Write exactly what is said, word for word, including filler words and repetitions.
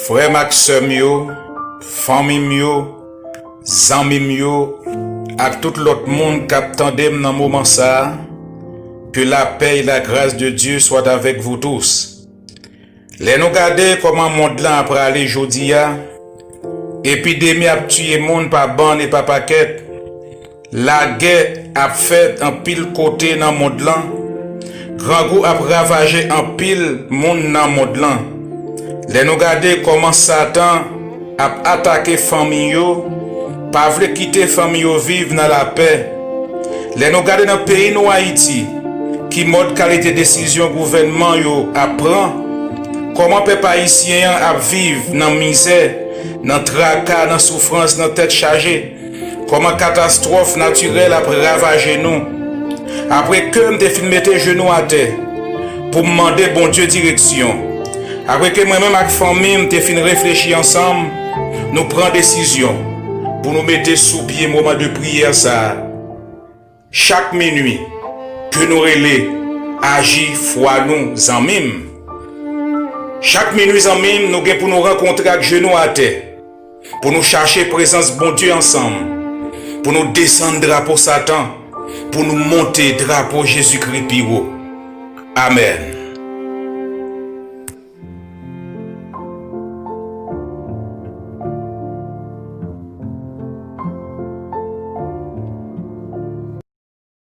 Frè m ak sè m yo, fanmi m yo, zanmi m yo, ak tout lòt moun k ap tande m nan moman sa a, que la paix et la grâce de Dieu soient avec vous tous. Lè nou gade kòman mond lan ap rale jodi a, epidemi ap tiye moun pa bann e pa pakèt, lagè ap fèt anpil kote nan mond lan, grangou ap ravaje anpil moun nan mond lan. Lè nou gade kòman Satan ap atake fanmi yo, pa vle kite fanmi yo viv nan lapè. Lè nou gade nan peyi nou Ayiti, ki mòd kalite desizyon gouvènman yo ap pran, kòman pèp ayisyen an ap viv nan mizè, nan traka, nan soufrans, nan tèt chaje, kòman katastwòf natirèl ap ravaje nou. Apre ke m te fin mete jenou atè pou m mande Bondye direksyon, apre ke mwen menm ak fanmi m te fin reflechi ansanm, nou pran desizyon pou nou mete sou pye moman de priyè sa a. Chak minui, ke nou rele aji fwa nou, zanmi m. Chak minui, zanmi m, nou gen pou nou rankontre ak jenou atè, pou nou chache prezans Bondye ansanm, pou nou desann drapo Satan, pou nou monte drapo Jezikri pi wo. Amèn.